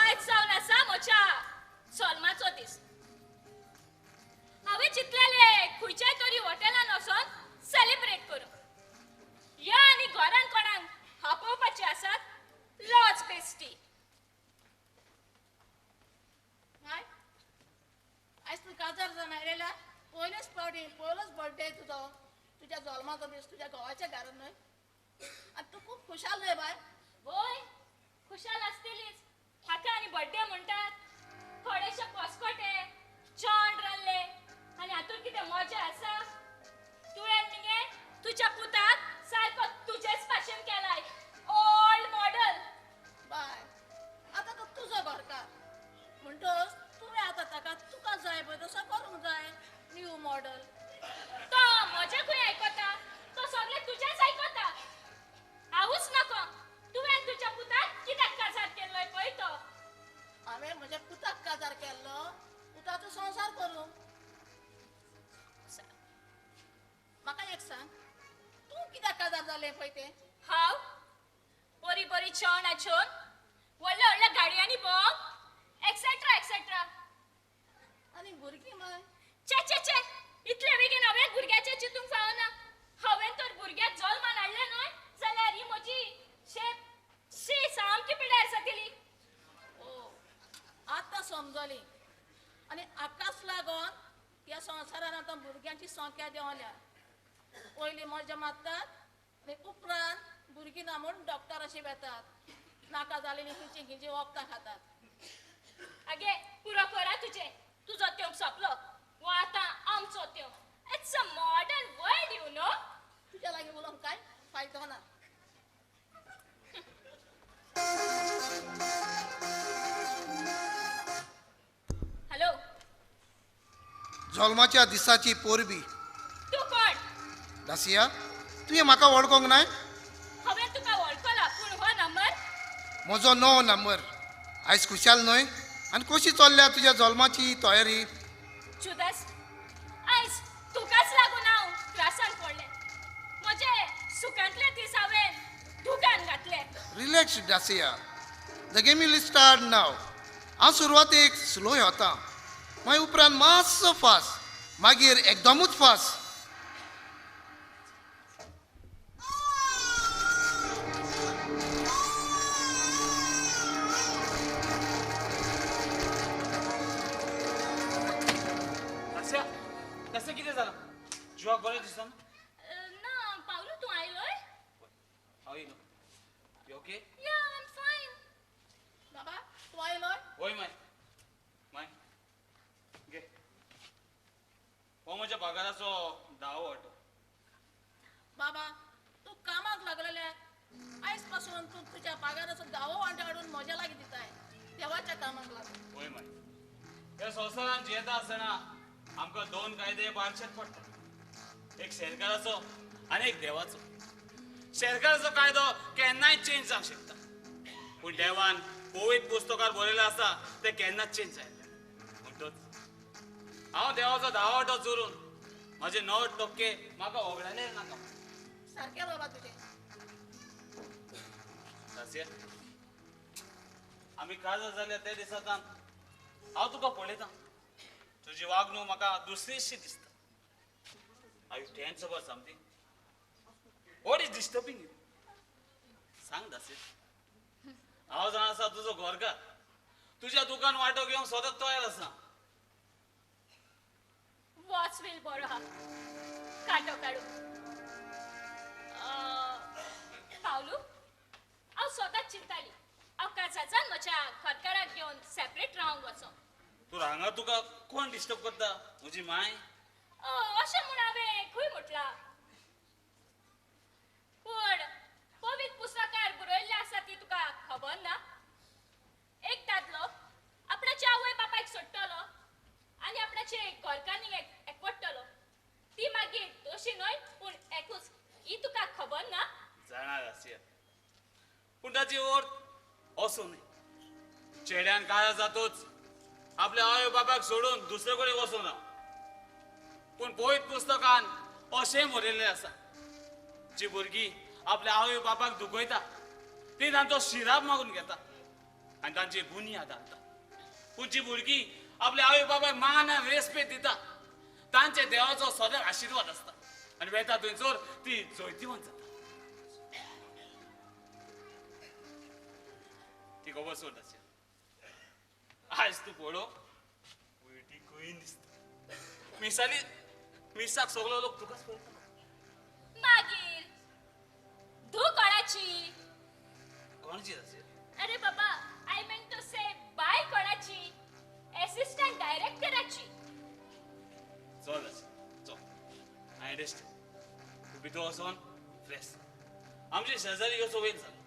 आयज जावन आसा म्हज्या जल्माचो दीस. हांवें चिंतलेलें खंयच्याय तरी हॉटेलान वचोन सेलिब्रेट करूं. या आनी घरान कोणाक आपोवपाचे आसात लॉज बेस्टी. काय आयज तूं काजार जावन आयलेल्या पयलेच फावटी, पयलोच बर्थडे तुजो, तुज्या जल्माचो दीस तुज्या घोवाच्या घरान न्हय. आनी तूं खूब खुशाल न्हय बाय? वय खुशाल आसतलीच. हाका आनी बर्थडे म्हणटात. थोडेशे कोसकोटे चोण रांदले आनी हातूंत कितें मजा आसा? तुवें मगे तुज्या पुताक सारको तुजेच भाशेन केलाय, ओल्ड मॉडल. बाय आतां तो तुजो घरकार म्हणटच तुवें आतां ताका तुका जाय पळय तसो करूंक जाय, न्यू मॉडल. तो म्हजें खंय आयकता? तो सगळें तुजेंच आयकता. हांवूच नको, तुवें तुज्या पुताक कित्याक काजार केल्लोय पळय तो. हांवें म्हज्या पुताक काजार केल्लो पुताचो संवसार करूंक. म्हाका एक सांग, तूं कित्याक काजार जालें पळय तें? हांव बरी बरी छण आछून व्हडल्या व्हडल्या गाडयांनी भोंवप एक्सेट्रा एक्सेट्रा. आनी भुरगीं माय? चे चे चे, इतले बेगीन हांवें भुरग्याचें चिंतूंक फावना. हांवें तर भुरग्याक जल्मान हाडलें न्हय जाल्यार ही म्हजी शेप शी सामकी पिड्यार जातली. ओ आतां समजली. आनी आकाच लागून ह्या संवसारान आतां भुरग्यांची संख्या देंवल्या. पयलीं मजा मारतात आनी उपरांत भुरगीं ना म्हूण डॉक्टराशी वेतात, नाका जालेली खंयची खंयची वखदां खातात. आगे पुरो करा तुजें, तुजो तेंप सोंपलो, वो आतां आमचो तेंप. It's a modern world you know. तुज्या लागीं उलोवंक कांय फायदो ना. हॅलो, जल्माच्या दिसाची पोरबी. तूं कोण? दासिया, तुवें म्हाका वळखोंक नाय? हांवें तुका वळखला, पूण हो नंबर? म्हजो नवो नंबर. आयज खुशाल न्हय? आनी कशी चल्ल्या तुज्या जल्माची तयारी? जुदास, आयज तुकाच लागून हांव त्रासान पडलें. म्हजे सुखांतले दीस हांवें दुकान घातले. Relax Dacia, the game will start now. हांव सुरवातेक स्लो वता, मागीर उपरांत मातसो फास्ट, मागीर एकदमूच फास्ट. दास्या, दास्या कितें जालां? जिवाक बरें दिसना? ना पावलू, तूं आयलोय? हांव येयलो. You okay? Yeah, I am fine. बाबा तूं आयलोय? वय माय, माय घे, हो म्हज्या पगाराचो धावो वांटो. बाबा तूं कामाक लागलेल्या आयज पासून तूं तुज्या पगाराचो धावो वांटो हाडून म्हज्या लागीं दिताय, देवाच्या कामाक लागून. वय माय, ह्या संवसारांत जियेता आसतना आमकां दोन कायदे पाळचेच पडटा, एक शेरकाराचो आनी एक देवाचो. शेरकाराचो कायदो केन्नाय चेंज जावंक शकता, पूण देवान पवित्र पुस्तकार बरयलें आसा तें केन्नाच चेंज जायना. म्हणटच हांव देवाचो धावो वांटो चोरून म्हजे 9% म्हाका वगडायले नाका. सारकें बाबा तुजें. दासिया, आमी काजार जाल्या त्या दिसांत हांव तुका पळयतां, तुजी वागणूक म्हाका दुसरीशी दिसता. Are you tense about something? What is disturbing you? सांग दासिया. हांव जाणा आसा तुजो घरकार तुज्या दुकान वांटो घेवंक सदांच तयार आसा. वॉच will बरो आहा, कांटो काडू. पावलू, हांव स्वताच चिंताली हांव काजाजान म्हज्या घरकाराक घेवन सेपरेट रावंक वचो. तूं हांगा तुका कोण डिस्टर्ब करता? म्हजी माय? अशें म्हूण हांवें खंय म्हटलां? पूण पवित्र पुस्तकार बरयल्लें आसा ती तुका खबर ना? एक दादलो आपणाच्या आवय बापायक सोडटलो आनी आपणाचे घरकान्नीक एकवटतलो. ती मागीर दोशी न्हय पूण एकूच, ही तुका खबर ना? जाणा दासिया, पूण ताची अर्थ असो न्हय. चेड्यान काजार जातूच आपल्या आवय बापाक सोडून दुसरे कडेन वचूं ना. पूण पवित्र पुस्तकान अशें बरयल्लें आसा, जी भुरगीं आपल्या आवय बापाक दुखयता ती तांचो शिराप मागून घेता आनी तांची बुन्याद घालता. पूण जी भुरगीं आपल्या आवय बापाक मान आनी रेस्पेद दिता तांचे देवाचो सदांच आशिर्वाद आसता आनी वेता थंयसर ती जैतिवंत जाता. ती खबर सोड आसया. आयज तूं पळोवंक वयटी क्वीन दिसता. मिसाली मिसाक सगलो लोक तुकाच पळयता. मागीर धू कोणाची? कोणाची आसया? अरे बाबा, I mean to से बाय कोणाची? असिस्टंट डायरेक्टराची. चल आसया, चल. I understand. तूं भितर वचोन फ्रेश. आमचे शेजारी येवचो वेळ जालो.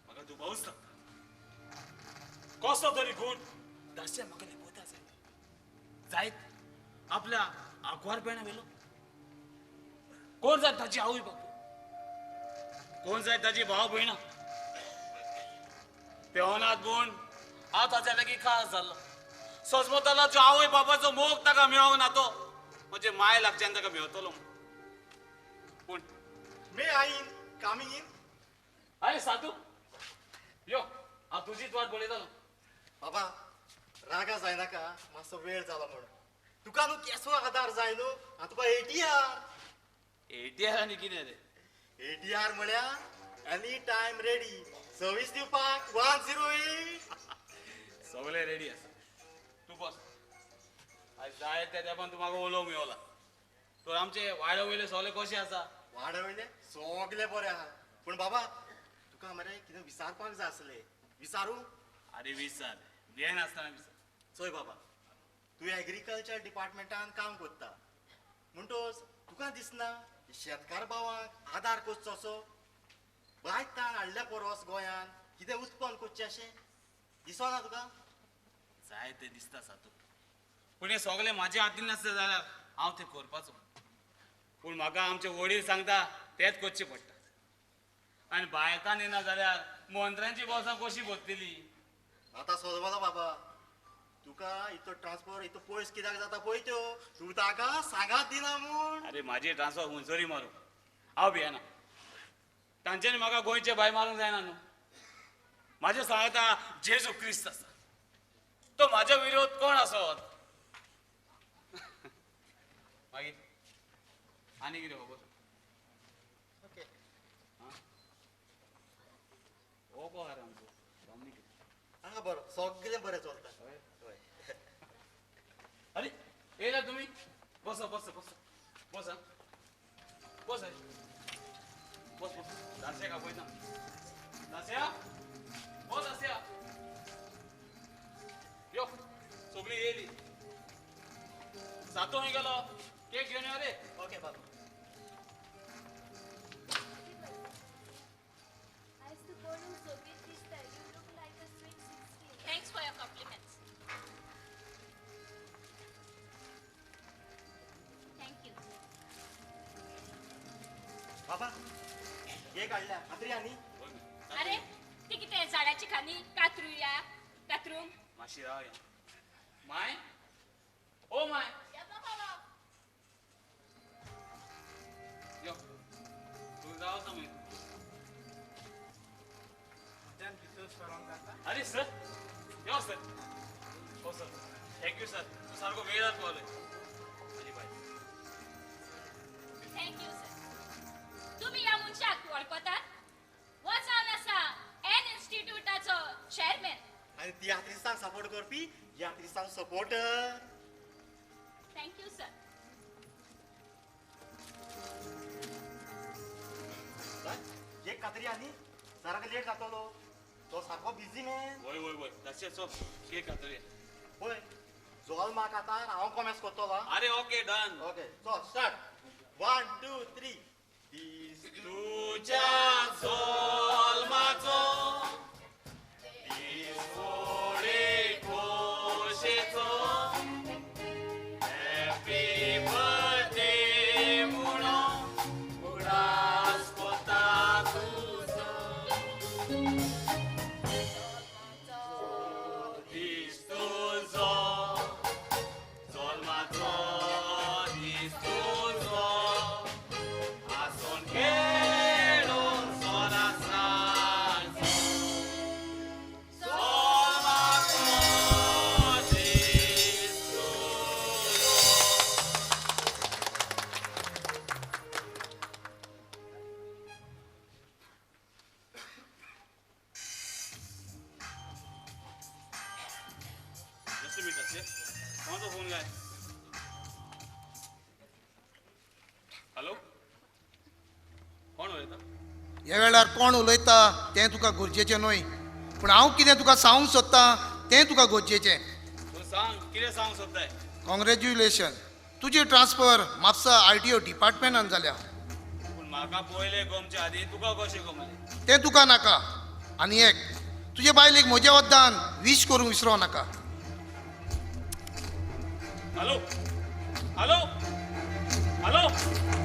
म्हाका दुबावच लागता कसो तरी गूण दासया म्हाका लिपयता जायत जायत आपल्या आंकवार पेणा वेलो. कोण जाय ताची आवय बापूय, कोण जाय ताची भाव भयणां. पेवनात म्हूण हांव ताच्या लागीं खास जाल्लो. सजमतालो जो आवय बापाचो मोग ताका मेळोंक ना तो म्हजे माय लागच्यान ताका मेळटलो. पूण may I in coming in? अरे साधू यो, हांव तुजीच वाट पळयतालो. बाबा रागा जायनाका, मातसो वेळ जाला म्हूण. तुका न्हू केसो आदार जाय न्हू, हांव तुका एटीआर. एटीआर आनी कितें रे? एटीआर म्हळ्यार एनी टायम रेडी, सर्वीस दिवपाक 108. सगळे रेडी आसा. तूं बस. आयज जाय त्या तेंपान तूं म्हाका उलोवंक मेवला. तर आमचे वाड्या वयले सगळे कशे आसा? वाड्या वयले सगळे बरे आहा. पूण बाबा तुका मरे कितें विचारपाक जाय आसलें. विचारू? अरे विचार, घेनासतना विचार. चोय बाबा, तूं एग्रीकल्चर डिपार्टमेंटान काम करता म्हणटोच तुका दिसना शेतकार भावांक आदार करचो असो? बायत ताण हाडल्या परस गोंयान कितें उत्पन्न करचें अशें दिसना तुका? जाय तें दिसता सातू, पूण हें सगळें म्हाज्या हातीन नासलें जाल्यार हांव तें करपाचो. पूण म्हाका आमचे वडील सांगता तेंच करचें पडटा. आनी बायतान येना जाल्यार मंत्र्यांची बोल्सां कशीं भरतली? आतां सोदवलो बाबा, तुका इतलो ट्रान्सफर इतलो पयस कित्याक जाता पळय त्यो, तूं ताका सांगात दिना म्हूण. अरे म्हाजी ट्रान्सफर हुंसरी मारूं हांव भियेना. तांच्यांनी म्हाका गोंयचे भायर मारूंक जायना न्हू. म्हाज्या सांगाता जेजू क्रिस्त आसा, तो म्हाज्या विरोध कोण आसत? मागीर आनी कितें खबर? ओके. हो कोण आसा आमचो डॉमनीक? हा बरो, सगळें बरें चलता. अरे येयला तुमी? बसा बसा बसा बसा बस बस बस. दासया पळयता. दासया, ओ दासया, यो सगळीं येयली. सातो खंय गेलो? केक घेवन यो रे. ओके बाबा. आयज तूं पळोवंक सोबीत दिसता. You look like a sweet 16. Thanks for your compliments. Thank you. बाबा केक हाडल्या खात्री आनी? अरे ती कितें झाडाची खांदी कातरुया कातरूंक? मातशी राव या. माय, ओ my, येता बाबा. यो तूं जाव समज. अरे सर, यो सर. हो सर, thank you sir. तूं सारको वेळार पावलो. म्हजी बाय. Thank you sir. तुमी ह्या मनशाक वळखतात? हो जावन आसा एन इन्स्टिट्यूटाचो चेअरमॅन. आनी तियात्रिस्तांक सपोर्ट करपी तियात्रिस्तांक supporter. Thank you sir. एक कातरी आनी सारको लेट जातलो, तो सारको बिजी मॅन. वय वय वय दासया, चल केक कातरुया. पळय जोल्माक आतां हांव कॉमेस करतलो. अरे ओके डन. ओके चल स्टार्ट. 1 2 3. दीस तुज्या जोल्माचो दीस व्हडे खोशेचो, हॅपी बर्थडे. हॅलो, कोण उलयता? ह्या वेळार कोण उलयता तें तुका गरजेचें न्हय, पूण हांव कितें तुका सांगूंक सोदतां तें तुका गरजेचें. तूं सांग, कितें सांगूंक सोदताय? कॉंग्रेच्युलेशन, तुजी ट्रान्सफर म्हापसा आरटीओ डिपार्टमेंटान जाल्या. पूण म्हाका पयलें गोमचे आदी तुका कशें गमलें? तें तुका नाका. आनी एक, तुजे बायलेक म्हज्या वद्दान वीश करूंक विसरो नाका. Hello, hello, hello.